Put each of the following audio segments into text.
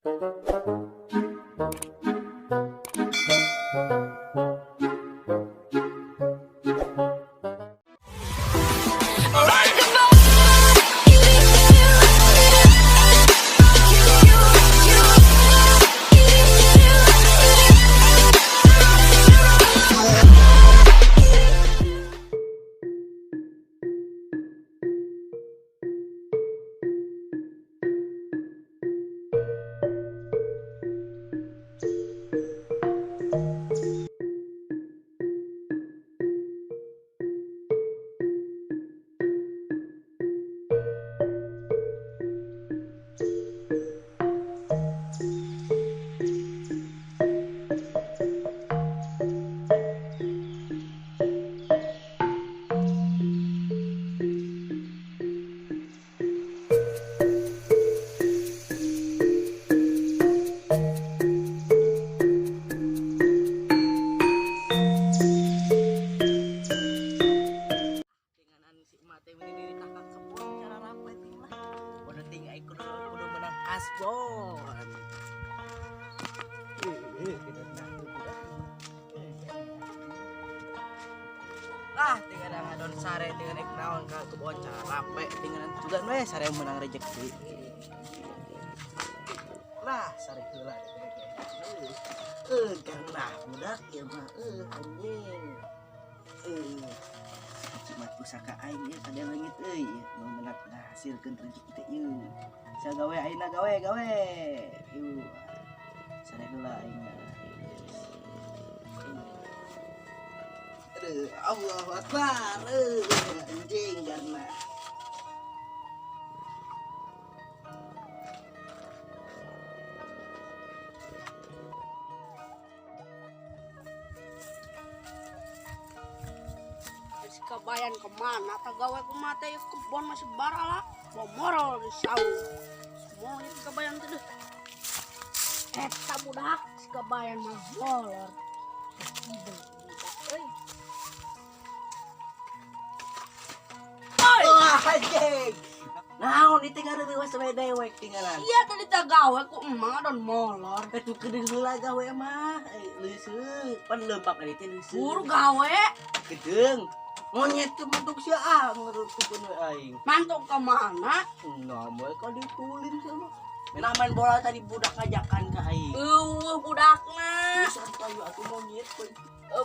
Tingnan si mate ini ka kebon cara rapat lah. Udah tinggal kudu kudu menang kasbon. Ah, tinggal ngadon sare tinggal naik naon ka kebon cara rape tinggal juga we sare menang rezeki. Lah, sare heula. Karena budak ya mah anjing. Jimat pusaka aing ieu kada leungit euy, nu menak ngahasilkeun rezeki teh ieu. Sa gawe ayeuna gawe gawe. Ieu. Sare heula aing. Aduh, Allahu Akbar. Anjing karena. Si Kabayan kemana? Tak gawe kumaha teh kebon masih barala. Bomorol di saung. Semuanya si Kabayan teh deh. Eta budak si Kabayan mah molor. Budak euy. Wah, anjing. Naon itu ngareureuwas we dewek tinggalan. Iya tadi tak gawe ku emang adon molor. Atuh kedeung heula gawe mah. Leuseut, pan leupak ka dieu leuseut. Buru gawe. Kedeung. Monyet teh bentuk sia ah ngerutukeun we aing. Mantuk ke mana? Nah, moe ka ditulin sia mah. Main main bola tadi budak ngajakan ka aing. Eueuh budakna. Santai atuh monyet koy.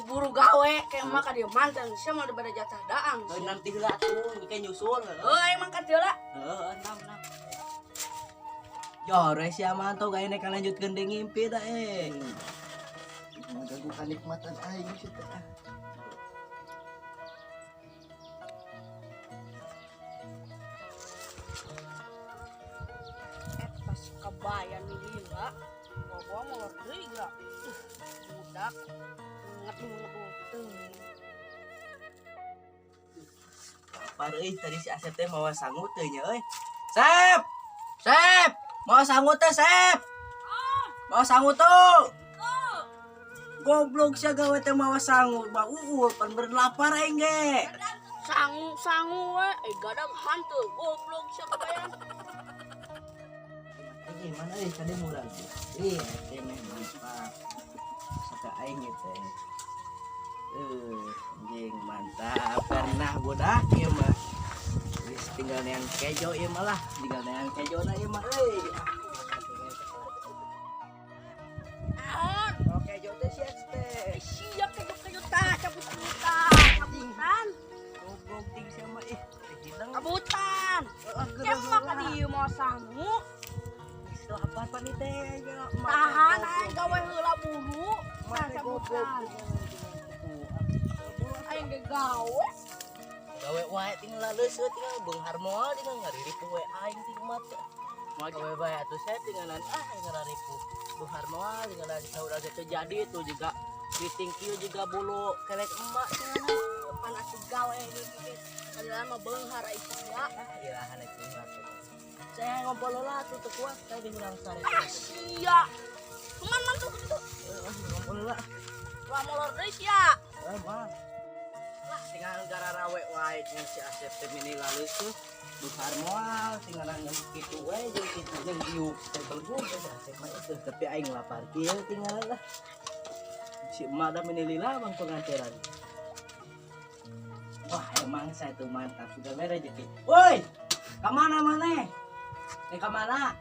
Buru gawe kayak emak ka dieu mantan sia mah daripada jatah daang. Nanti heula atuh engke nyusul heeh. Heuh aing mah ka dieu lah. Heeh, enam enam. Jore sia mantau gawe nek lanjutkeun deui ngimpi da eh. Ngaganggu kanikmatan aing sih teh. Eta si Kabayan lila. Bawa molor deui geura. Budak ngedul-ngedul teuing. Lapar euy tadi si Asep teh mawa sangu teh nya euy. Sep! Sep! Mawa sangu teh, Sep! Mawa sangu tuh. Goblok sia gawe teh mawa sangu, ba uul pan berlapar aing ge. Sangu-sangu we, gadang hantu goblok sia Kabayan. Ini mana euy tadi murah. Ih, teh meh mantap. Saka aing ieu teh. Anjing mantap karena budak ieu mah. Geus tinggal neang kejo ieu mah lah, tinggal neang kejo na ieu mah euy. Naon? Oh, kejo teh sia teh. Sia kejo-kejo tah cabutan tah, cabutan. Goblok ting sia mah ih, teh hidang. Cabutan. Heeh, Sia mah ka dieu moal sangu. Lapar pan teh ya. Tahan aing gawe heula buru. Tah cabutan. Aing ge gawe. Gawe wae tinggal leuseut tinggal beunghar moal tinggal ngariripuh we aing ting mah teh. Moal gawe wae atuh saya tinggalan ah ngararipuh. Beunghar moal tinggalan saurang teh jadi tuh juga kiting kieu juga bulu kelek emak tinggalan. Pan asup gawe ge. Kadieu mah beunghar ai sia. Ah irahan eta mah. Saya ngompol lah tuh teu kuat tadi urang sare. Ah sia. Kuman mantuk kitu. Heeh, ngompol lah. Wah molor deui sia. Heeh, moal. Lah Tinggal gararawe wae dengan si Asep teh mini laleuseut. Bukan moal tinggal nang kitu we jeung kitu jeung diuk teh belgung teh si Asep mah itu tapi aing lapar kieu tinggal lah. Si emak dah mini lila bang penganteran. Wah, emang saya tuh mantap sudah mere rezeki. Woi, ka mana maneh? Eh ka mana?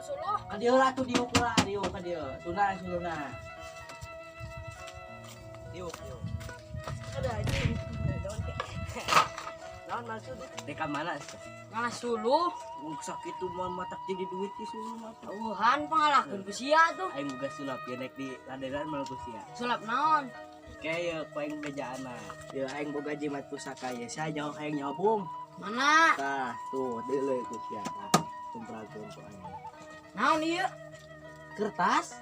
Suluh. Ka dieu lah tuh diuk lah, diuk ka dieu. Tuna suluna. Diuk, diuk. Ada anjing. Naon maksud? Teh ka mana sih? Ngalah suluh. Wong sakitu mah matak jadi duit di suluh mah. Tauhan pangalahkeun ku sia tuh. Aing boga sulap ya naik di ladenan malah ku sia. Sulap naon? Kayak ku aing bejaana. Ya aing boga jimat pusaka ya. Sia jauh aing nyobung. Mana? Tah, tuh deuleu ku sia tah. Tumprakeun ku aing. Naon ieu? Kertas?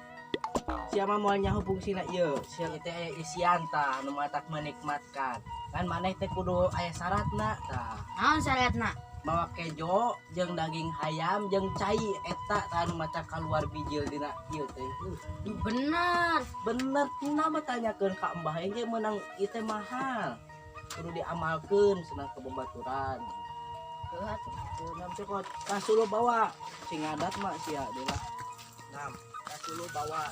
Sia mah moal nyaho fungsina ieu. Sia teh aya isian tah anu matak menikmatkan. Kan maneh teh kudu aya syaratna tah. Naon syaratna? Mawa kejo jeung daging hayam jeung cai eta tah anu maca kaluar bijil dina ieu teh. Duh, bener. Bener nama tanyakeun ka Mbah aing ge meunang ieu teh mahal. Kudu diamalkeun senang ke babaturan. Heuh atuh. Nam cekot kasuluh bawa sing adat mah sia deui lah. Nam kasuluh bawa.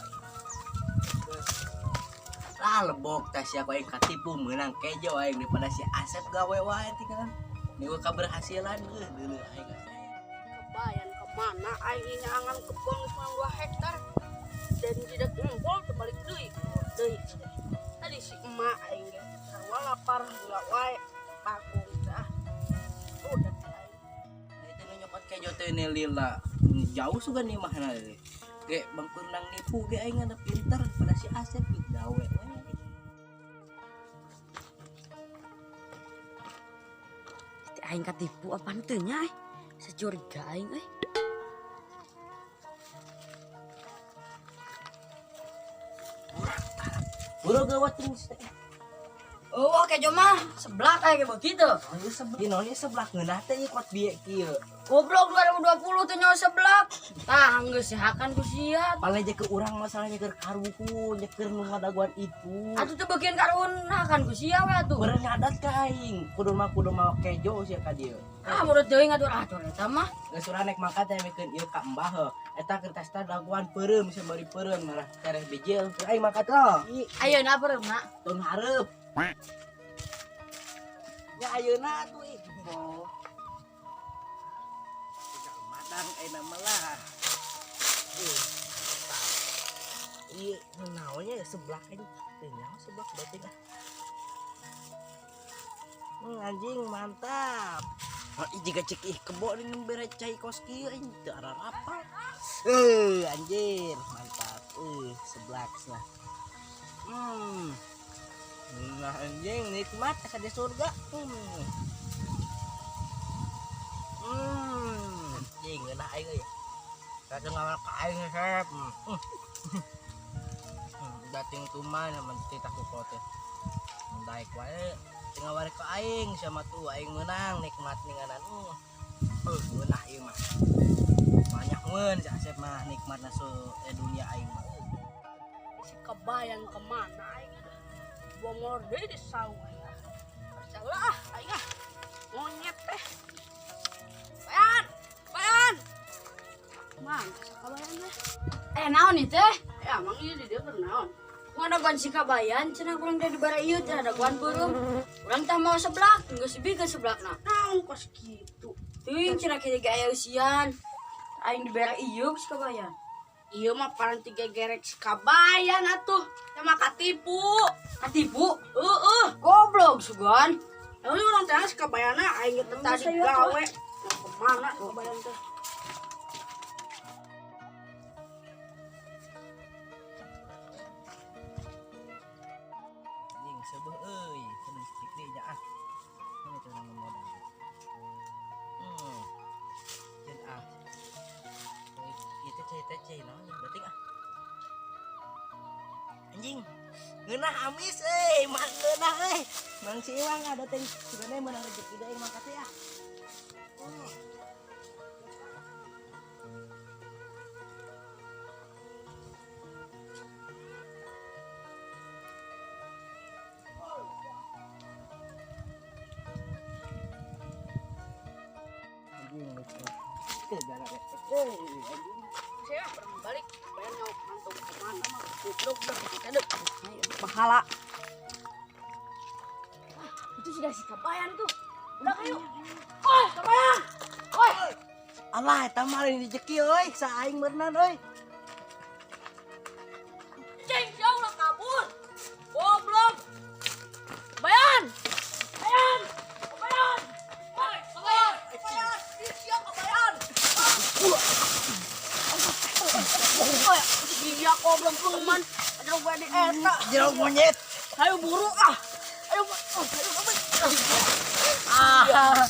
Lah lebok teh sia ku aing katipu meunang kejo aing daripada si Asep gawe wae tinggalan. Niwa keberhasilan euy deuleu aing Asep. Kabayan kemana aing nyangan kebon geus 2 hektar dan tidak ngumpul terbalik deui deui. Tadi si emak aing ge sarua lapar gula wae pagung teh. Udah aing. Itu nu nyokot kejo teh ni lila. Jauh sugan nih mahna teh. Ge bangkur nang nipu ge aing ada pinter pada si Asep ge gawe we. Aing katipu apaan teu nya euy? Securiga aing euy. Buru gawat terus teh. Oh, kejo mah seblak kayak begitu. Oh, ieu seblak. Ieu naon ieu seblak ngeunah teh ieu kuat bieu kieu. Goblok 2020 teh nyawa seblak. Tah geus sehakan ku sia. Paling aja ke urang masalahnya keur karuhun, nyeker nu ngadaguan itu. Atuh teu bagian karuhun hakan ku sia we atuh. Beureun ngadat ka aing. Kudu mah kejo sia ka dieu. Ah, murid teuing atuh atuh eta mah. Geus urang naik mangkat teh mikeun ieu ka Mbah heuh. Eta kertas teh daguan peureum sembari peureum marah tereh bijil. Aing mangkat loh. Ayeuna peureumna? Tahun hareup. Ya ayeuna atuh ih. Oh. Madang ayeuna mah lah. Ieu naonnya ya seblak ini. Teu nyaho seblak berarti ah. Anjing mantap. Oh, ih, jika cek ih kebo ini bere cai kos kieu anjing teu ararapa. Anjir, mantap. Seblak lah. Nah anjing nikmat asa di surga. Anjing ngeunah aing euy. Rasa ngamal ka aing resep. Dating tuman mun titah ku teh. Daek wae tinggal warek ka aing sama tuh aing meunang nikmat ninganan. Ngeunah ieu mah. Banyak mun si Asep mah nikmatna so dunia aing mah. Si Kabayan kemana aing? Bongor deui di sawah aing. Percayalah aing ah. Monyet teh. Bayan, bayan. Mana si Kabayan teh? Naon ieu teh? Emang ieu di dieu keur naon? Ngadaguan si Kabayan cenah kurang teh dibere ieu teh daguan beureum. Urang tah mau seblak, geus bikeun seblakna. Naon kos kitu? Teuing cenah kieu ge aya eusian. Aing dibere ieu si Kabayan. Ieu mah paranti gegerek si Kabayan atuh. Teh mah katipu. Katipu? Heeh. Goblok sugan. Lalu urang teh si Kabayana aing teh tadi gawe. Nah, kemana si Kabayan teh? Anjing seubeuh euy, kudu listrik deui nya ah. Ini teh urang modal. Jeung ah. Ieu teh cai teh cai naon berarti ah. Anjing. Ngeunah amis euy, mah ngeunah euy. Mang si Iwang ada teh sebenarnya meunang rezeki deui mangkat teh ah. Saya urang balik. Kabayan nyawa mantau kemana mah. Goblok dah kita deh. Pahala. Ah, itu sudah si Kabayan tuh. Udah kayu. Woi, Kabayan. Woi. Alah, eta mah lain rezeki euy, sa aing meurnan euy. Ceng, jauh lah kabur. Goblok. Kabayan. Kabayan. Kabayan. Woi, Kabayan. Kabayan. Ih, siap Kabayan. Woi, iya goblok luman. Ada gua di eta. Jeruk monyet. Ayo buru ah. Ayo, oh, ayo, ayo. Ah.